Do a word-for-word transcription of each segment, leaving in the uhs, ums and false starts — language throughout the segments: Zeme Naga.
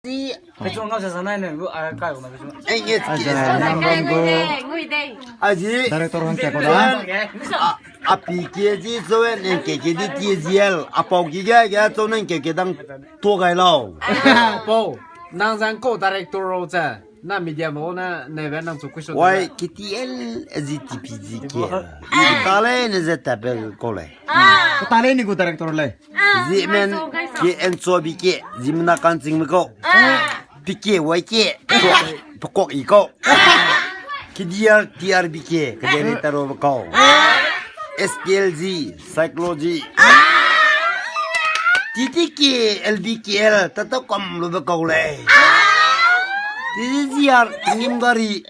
Pechu ngau se sanai ne gu a kai gu na pechu. Ai nge ke. Aji. Director hang ke ko da. A, a pi ke ji zo en en ke ke di ti ziel. A pau ki ge ge zo nen ke ke dang to gai lau. Pau. Nang zang ko director ro ze. Na media mo na nebe nang chu question. Wai ke ti el zi ti pi zi ke. Ta le ne ze ta pe ko le. Ka ta le ni gu director le. Zi men ke en cho bi ke, zi mena kan ching me kau. Pi ke, wai ke, pekok i kau. Ke D R, T R B ke, ke de re ta ro be kau. S P L G, psychology. T T K, L B K L, ta ta kam lu be kau lei. T T G R, ngim gari.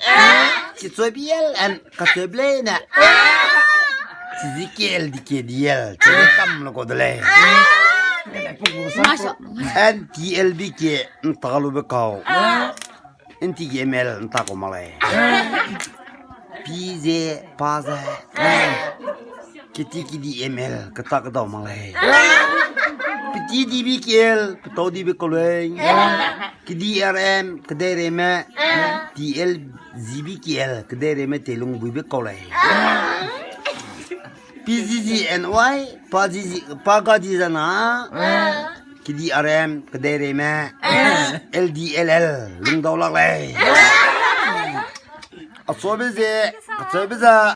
Ke choi bi el en, ka choi ble ne. T T K, L D K, D L, choi kam lu ko de lei. N T L B ke nta lu be kau. N T K M L nta ko mak lei. P Z, pa ze. Ke T K D M L, ke ta ke dau mak lei. P T D B K L, pe tau di be kau lei. Ke D R M, ke dai re me. T L Z B K L, ke dai re me te lung bui be kau lei. P G G N Y, pa G G, pa ga di zana. Ke D R M, ke dai re me. L D L L, lung dau lak lei. A so be ze, a so be za.